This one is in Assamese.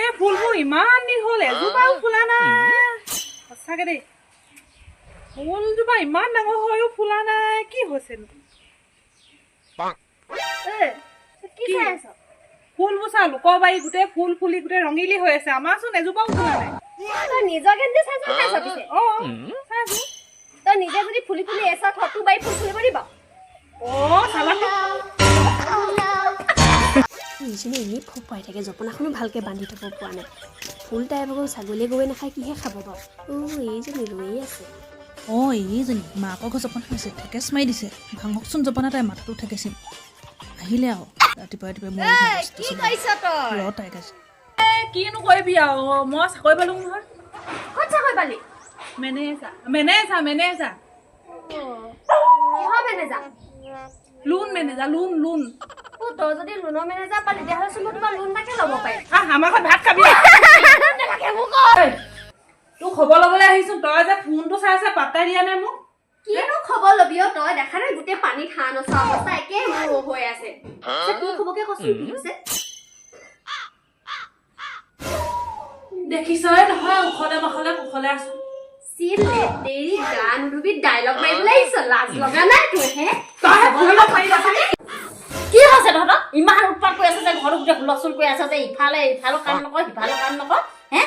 এই ফুলবোৰ ইমান দিন হ'ল, এজোপাও ফুলা নাই। সঁচাকে দেই, ফুলজোপা ইমান ডাঙৰ হৈও ফুলা নাই, কি হৈছেনো? কি চাই আছ? ফুলবোৰ চা, লোকৰ বাৰী গোটেই ফুল ফুলি গোটেই ৰঙিলী হৈ আছে, আমাৰচোন এজোপাও ফুলা নাই। তই নিজকে নিজে চাই চাই আছ পিছে? অ, চাইছো। তই নিজে যদি ফুলি ফুলি এচা থ, তোৰ বাৰী ফুল ফুলিব দিব? অ, চালা। এইজনী এনেই ফোপাই থাকে, জপনাখনো ভালকৈ বান্ধি থ'ব পৰা নাই। ফুল তাই ভাগৰ ছাগলীয়ে গৰুৱে নাখায়, কিহে খাব বাৰু? অ', এইজনী ৰৈয়ে আছে। অঁ, এইজনী মাকৰ ঘৰ জপনা হৈছে, ঠেকেচ মাৰি দিছে। ভাঙকচোন জপনা, তাই মাথাটো ঠেকেচিম। আহিলে আৰু ৰাতিপুৱা ৰাতিপুৱা মোৰ কি কৰিছ তই? ৰ তাইক আজি। কিনো কৰিবি আৰু, মই চাকৰি পালো নহয়। ক'ত চাকৰি পালি? Manager, manager, manager. কিহৰ manager? Loan manager, loan, loan. অ, তই যদি লোনৰ মেনেজাৰ পালি, তেতিয়াহ'লেচোন মই তোমাৰ লোন এটাকে ল'ব পাৰিম। আহ, আমাৰ ঘৰত ভাত খাবি। নালাগে মোক। ঐ, তোৰ খবৰ ল'বলৈ আহিছো, তই যে ফোনটো চাই চাই পাত্তাই দিয়া নাই মোক। কিনো খবৰ ল'বি অ তই? দেখা নাই, গোটেই পানীত হাঁহ নচৰা অৱস্থা একে মোৰ হৈ আছে। পিছে তোৰ খবৰকে কচোন, কি হৈছে? দেখিছই নহয়, উখলে মাখলে কুশলে আছো। চিল দেৰি গা নুধুবি, ডাইলগ মাৰিবলৈ আহিছ? লাজ লগা নাই তোৰ হে? তইহে ফুৰিব পাৰিলি। কি হৈছে তহঁতৰ? ইমান উৎপাত কৰি আছে যে, ঘৰত গোটেই হুলস্থুল কৰি আছে যে, ইফালে ইফালো কাম নকৰ, সিফালো কাম নকৰ, হে?